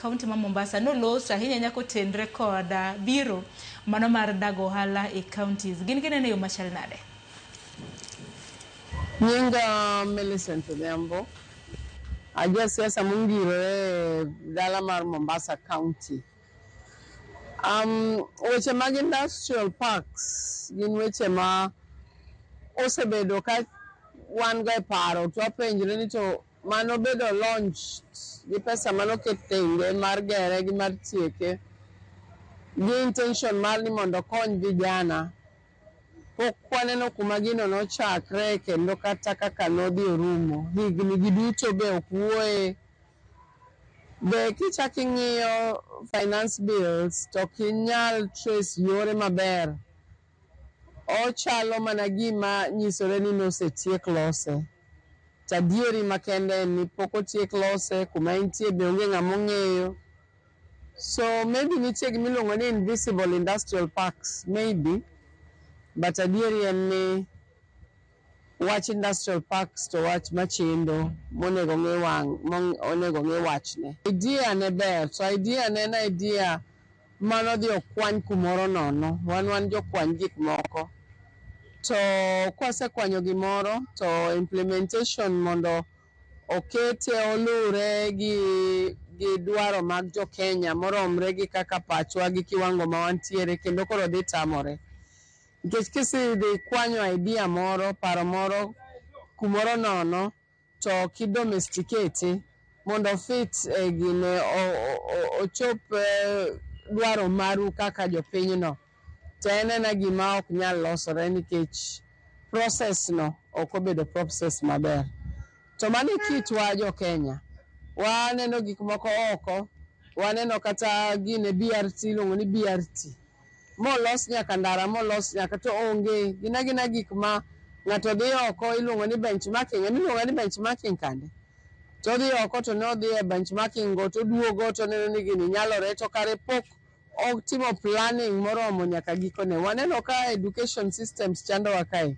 Kaunti ma Mombasa noloso ahinya nyaka otenre kod biro mano mar dago ohala e counties. Gin gineno e yo machal nade? Nyinga Millicent Odhiambo, aja siasa mongirore e dala mar Mombasa County. Weche mag industrial parks gin weche ma osebedo ka wan go e paro to wapenjre ni to manobedo launched gi pesa manoket tenge mar gere gi mar tieke gi intention mar ni mondo okony vijana. Pok waneno kuma gino nochakre kendo kata kaka nodhi orumo. Higni gi duto be ok wuoye. Be kichak ing'iyo finance bills to ok inyal trace yore maber. Ochalo mana gima nyisore ni nosetiek lose. To adieri makende en ni pok otiek lose, kuma entie be onge ng'ama ong'eyo. So maybe nitie gima iluongo ni invisible industrial parks, maybe. But adieri en ni wach industrial parks to wach machendo monego ng'i wang' onego ng'i wachne. Idea ne ber, to idea ne en idea manodhi okwany kumoro nono. Wan jokwany gik moko. To kwasekwanyo gimoro to implementation mondo okete olure gi dwaro mag jo Kenya moromre gi kaka pachwa gi kiwango ma wantiere kendo koro dhi tamore. Nikech kisedhi kwanyo idea moro, paro moro kumoro nono to ok i domesticate mondo fit e gine ochop dwaro maru kaka jopinyno. To en ena gima ok nyal losore nikech process no ok obedo process maber. To mano e kitwa jo Kenya. Waneno gik moko oko, waneno kata gine BRT iluongo ni BRT. Molos nyaka ndara molos nyaka to onge. Gin agina gik ma ng'ato dhi oko iluongo ni benchmarking. En iluongo ni benchmarking kande. To odhi oko to ne odhi e benchmarking go toduogo toneno ni gini nyalore to kare pok otimo planning moromo nyaka gikone. Waneno ka education systems chandowa kae.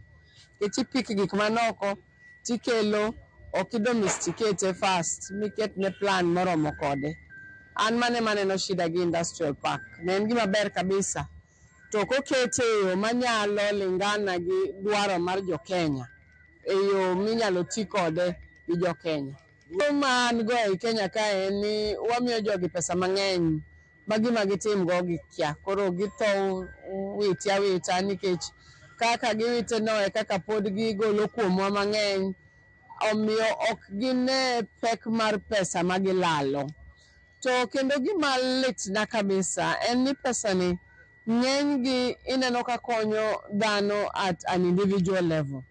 Nikech i pick gik manoko tikelo ok i domesticate first miket ne plan moromo kode. An mano ema aneno shida gi industrial park. Ne en gima ber kabisa. To kokete e yo manyalo lingana gi dwaro mar jo Kenya, e yo minyalo ti kode gi jo Kenya. Tuo ma an go ei Kenya kae en ni wamiyo jogi pesa mang'eny ma gima gitim go gikia. Koro githo wite awita nikech kaka giwite no e kaka pod gigolo kuomwa mang'eny. Omiyo ok gine pek mar pesa ma gilalo. To kendo gima litna kabisa en ni pesa ni ng'eny gi ineno ka konyo dhano at an individual level.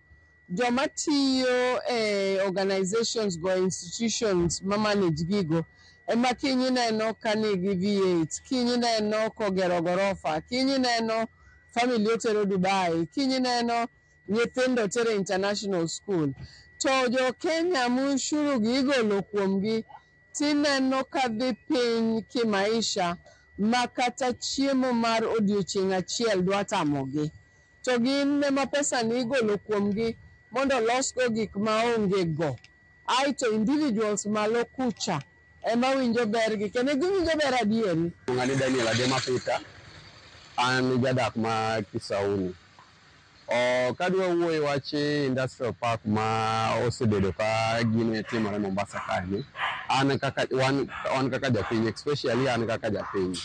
Joma tiyo e organizations go, institutions ma manage gigo ema kiny ineno ka nigi V8, kiny ineno kogero gorofa, kiny ineno family otero Dubai, kiny ineno nyithindo otero international school. To jo Kenya mushuru gi igolo kuomgi tineno ka dhi piny kimaisha ma kata chiemo mar odiochieng' achiel dwa tamogi. To gin ema pesa ni igolo kuomgi mondo olosgo gik maonge go. Aeto individuals malo kucha ema winjo bergi kendo giwinjo ber adieri. Iluonga ni Daniel Adema Peter, an jadak ma Kisauni. Kadwa wuoyo e wach industrial park ma osebedo ka gine timore Mombasa kae ni, an kaka wan kaka japiny, especially an kaka japiny,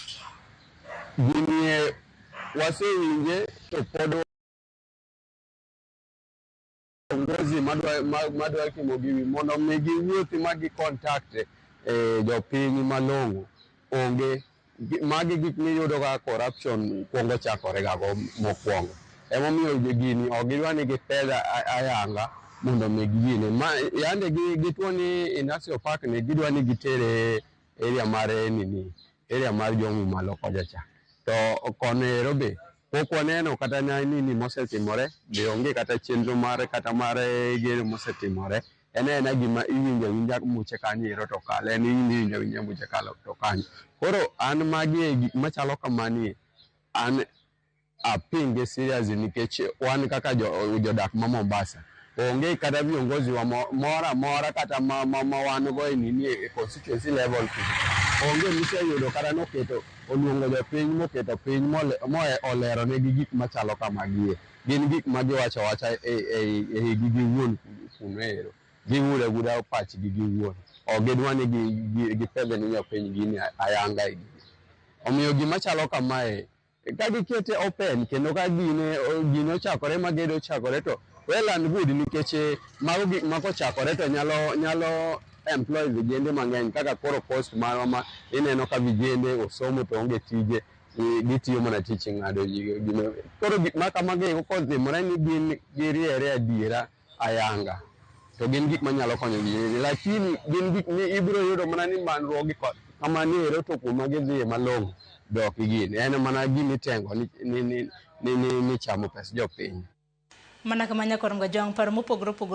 gini wasewinje to pod viongozi madwa timo gini mondo mi giwuothi ma gi contact jopiny malong'o onge. Magi gik miyudo ka corruption kuongo chakore ga go mokwongo. Emomiyo gini ok gidwa ni gipedh ayanga mondo mi gine. Ma yande gituo ni industrial park ni gidwa ni gitere area mar nini, area mar Jomvu malo kocha cha. To kono ero be pok waneno kata nini mosetimore, be onge kata chenro mar kata mar gedo mosetimore. En aena gima iwinjo awinja muche kanyo ero to kalo, en iwinjo awinja muche kalo to kanyo. Koro an magi e gik machalo kamani, an apinge seriously nikech wan kaka jodak ma Mombasa, onge kata viongozi wa moro amora kata ma wan go e nini e constituency level kucho. Onge miseyudo kata noketo oluongo jopiny moketo piny mo olero negi gik machalo kamagie. Gin gik ma giwacho awacha e igi giwuon kuno ero. Giwuodo awuoda pachgi giwuon. Ok gidwa ni gipedh ne jopiny gini ayanga e gini. Omiyo gima chalo kamae, ka gikete open kendo ka gine gine ochakore ma gedo ochakore to well and good, nikech mago gik ma kochakore to nyalo employ vijende mang'eny, kaka koro coast marwa ma ineno ka vijende osomo to onge tije, gitiyo mana tich ng'ado ji. Koro gik ma kamagi kotimore ni gin giriere adiera ayanga, to gin gik manyalo konyo vijende, lakini gin gik mi ibiro yudo mana ni manruok gi kamano ero, to kuma gidhiye malong'o dok gini en mana gimitengo ni chamo pes jopiny. Mana kama nyakwar Mgajwang', paro mopogore opogore.